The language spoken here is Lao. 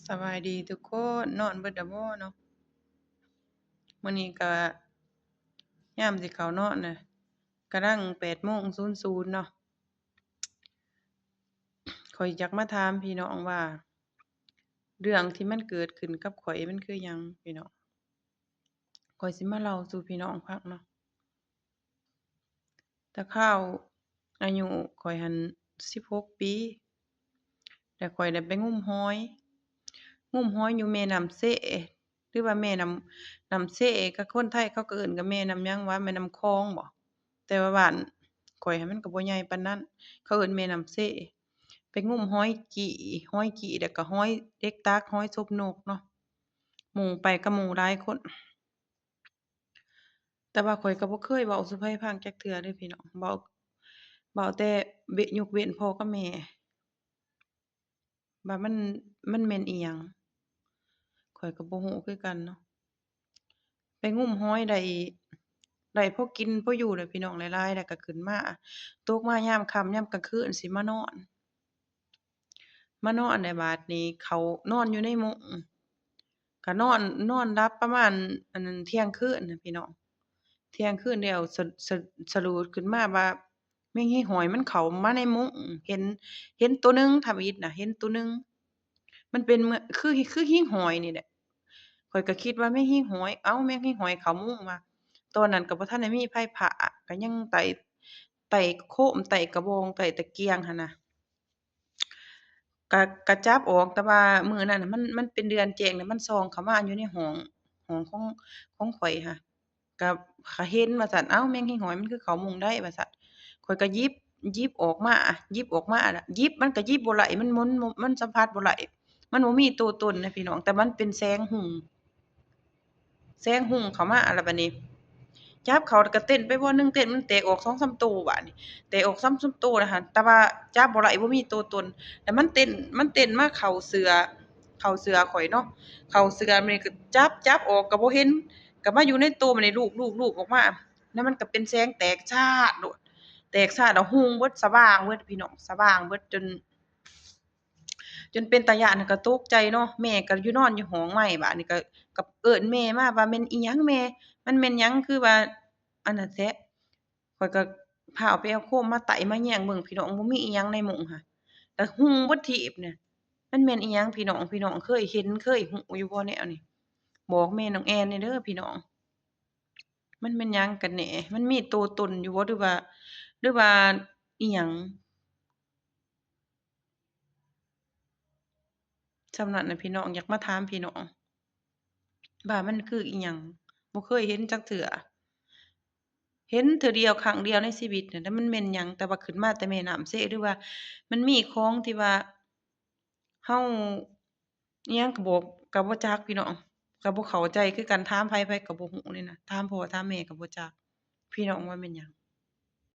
ສະບາຍດີທຸກຄົນ ນອນເບິດແລ້ວບໍ່ເນາະ? ມື້ນີ້ກະຍາມຊິເຂົ້ານອນນະ ກຳລັງແປດໂມງສູນໆເນາະ. ຂ້ອຍຢາກມາຖາມພີ່ນ້ອງວ່າ ເລື່ອງທີ່ມັນເກີດຂຶ້ນກັບຂ້ອຍມັນຄືຫຍັງພີ່ນ້ອງ? ຂ້ອຍຊິມາເລົ່າສູ່ພີ່ນ້ອງຟັງເນາະ. ແຕ່ຄາວອາຍຸຂ້ອຍຫັ້ນສິບຫົກປີ ແລ້ວຂ້ອຍໄດ້ໄປງຸ້ມຫອຍ ງຸ້ມຫອຍຢູ່ແມ່ນ້ຳເຊ ຫຼືວ່າແມ່ນ້ຳ ນ້ຳເຊ ກະຄົນໄທເຂົາກະເອີ້ນກະແມ່ນ້ຳຫຍັງວະ ແມ່ນ້ຳຂອງບໍ? ແຕ່ວ່າບ້ານຂ້ອຍຫັ້ນມັນກະບໍ່ໃຫຍ່ປານນັ້ນ ເຂົາເອີ້ນແມ່ນ້ຳເຊ ໄປງຸ້ມຫອຍກີ້ ຫອຍກີ້ ແລ້ວກະຫອຍເດັກຕັກ ຫອຍສົບນົກເນາະ ໝູ່ໄປກັບໝູ່ຫຼາຍຄົນ. ແຕ່ວ່າຂ້ອຍກະບໍ່ເຄີຍເວົ້າສູ່ໃຜຟັງຈັກເທື່ອເດີພີ່ນ້ອງ ເວົ້າ ເວົ້າແຕ່ເວ- ຍົກເວັ້ນພໍ່ກັບແມ່ ວ່າມັນ ມັນແມ່ນອີ່ຫຍັງ ຂ້ອຍກະບໍ່ຮູ້ຄືກັນເນາະ. ໄປງຸ້ມຫອຍໄດ້ ໄດ້ພໍກິນພໍຢູ່ແຫຼະພີ່ນ້ອງ ຫຼາຍໆ ແລ້ວກະຂຶ້ນມາ ຕົກມາຍາມຄ່ຳຍາມກາງຄືນຊິມານອນ ມານອນແລ້ວບາດນີ້ເຂົ້ານອນຢູ່ໃນມຸ້ງ ກະນອນ ນອນຫຼັບປະມານ ອັນນັ້ນ ທ່ຽງຄືນນະພີ່ນ້ອງ ທ່ຽງຄືນແລ້ວ ສະ ສະ ສະຫຼຸດຂຶ້ນມາວ່າ ແມງຫິງຫອຍມັນເຂົ້າມາໃນມຸ້ງ ເຫັນ ເຫັນໂຕໜຶ່ງ ທຳອິດນະ ເຫັນໂຕໜຶ່ງ ມັນເປັນເໝືອນ ຄື ຄືຫິງຫອຍນີ້ແຫຼະ. ຂ້ອຍກະຄິດວ່າແມງຫິງຫອຍ ເອົ້າ ແມງຫິງຫອຍເຂົ້າມຸ້ງວ່າ ຕອນນັ້ນກະບໍ່ທັນໄດ້ມີໄຟຟ້າ ກະຍັງໄຕ້ ໄຕ້ໂຄມ ໄຕ້ກະບອງ ໄຕ້ຕະກຽງຫັ້ນນະ ກະ ກະຈັບອອກ ແຕ່ວ່າມື້ນັ້ນນະ ມັນ ມັນເປັນເດືອນແຈ້ງ ແລ້ວມັນສ່ອງເຂົ້າມາຢູ່ໃນຫ້ອງ ຫ້ອງຂອງ ຂອງຂ້ອຍຫັ້ນ ກະ ກະເຫັນວ່າຊັ້ນ ເອົ້າ ແມງຫິງຫອຍມັນຄືເຂົ້າມຸ້ງໄດ້ວ່າຊັ້ນ ຂ້ອຍກະຫຍິບ ຫຍິບອອກມາ ຫຍິບອອກມາ ຫຍິບ ມັນກະຫຍິບບໍ່ໄດ້ ມັນ ມັນ ມັນສຳຜັດບໍ່ໄດ້ ມັນບໍ່ມີໂຕຕົນນະພີ່ນ້ອງ ແຕ່ມັນເປັນແສງຮຸ່ງ ແສງຮຸ່ງເຂົ້າມາ ແລ້ວບາດນີ້ຈັບເຂົ້າ ແລ້ວກະເຕັ້ນໄປບ່ອນໜຶ່ງ ເຕັ້ນ ມັນແຕກອອກສອງສາມໂຕ ບາດນີ້ແຕກອອກສອງສາມໂຕນະຫັ້ນ ແຕ່ວ່າຈັບບໍ່ໄດ້ ບໍ່ມີໂຕຕົນ ແລ້ວມັນເຕັ້ນ ມັນເຕັ້ນມາເຂົ້າເສື້ອ ເຂົ້າເສື້ອຂ້ອຍເນາະ ເຂົ້າເສື້ອ ບາດນີ້ກະຈັບ ຈັບອອກກະບໍ່ເຫັນ ກະມາຢູ່ໃນໂຕ ບາດນີ້ລູບ ລູບ ລູບອອກມາ ແລ້ວມັນກະເປັນແສງແຕກຊາດໂລດ ແຕກຊາດແລ້ວຮຸ່ງເບິດ ສະຫວ່າງເບິດພີ່ນ້ອງ ສະຫວ່າງເບິດ ຈົນ ຈົນເປັນຕາຢ້ານ ກະຕົກໃຈເນາະ ແມ່ກະຢູ່ນອນຢູ່ຫ້ອງໃໝ່ ບາດນີ້ກະ ກະເອີ້ນແມ່ມາວ່າ ແມ່ນອີ່ຫຍັງແມ່ ມັນແມ່ນຫຍັງຄືວ່າ ອັນນັ້ນແທ້ ຂ້ອຍກະພ້າວໄປເອົາໂຄມມາໄຕ້ມາແຍງເບິ່ງພີ່ນ້ອງ ບໍ່ມີອີ່ຫຍັງໃນມຸ້ງຫັ້ນ ກະຮຸ່ງເບິດທີບນະ ມັນແມ່ນອີ່ຫຍັງພີ່ນ້ອງ ພີ່ນ້ອງເຄີຍເຫັນ ເຄີຍຮູ້ຢູ່ບໍ່ແນວນີ້ ບອກແມ່ນ້ອງແອນແດ່ເດີພີ່ນ້ອງ ມັນແມ່ນຫຍັງກັນແນ່ ມັນມີໂຕຕົນຢູ່ບໍ່ ຫຼືວ່າ ຫຼືວ່າອີ່ຫຍັງ? ສ່ຳນັ້ນນະພີ່ນ້ອງ ຢາກມາຖາມພີ່ນ້ອງວ່າມັນຄືອີ່ຫຍັງ ບໍ່ເຄີຍເຫັນຈັກເທື່ອ ເຫັນເທື່ອດຽວຄັ້ງດຽວໃນຊີວິດຫັ້ນ ແຕ່ມັນແມ່ນຫຍັງ ແຕ່ວ່າຂຶ້ນມາແຕ່ແມ່ນ້ຳເຊ ຫຼືວ່າມັນມີຂອງທີ່ວ່າເຮົາ ອີ່ຫຍັງກະບໍ່ ກະບໍ່ຈັກພີ່ນ້ອງ ກະບໍ່ເຂົ້າໃຈຄືກັນ ຖາມໃຜ ໃຜກະບໍ່ຮູ້ເລີຍນະ ຖາມພໍ່ຖາມແມ່ກະບໍ່ຈັກ ພີ່ນ້ອງວ່າແມ່ນຫຍັງ?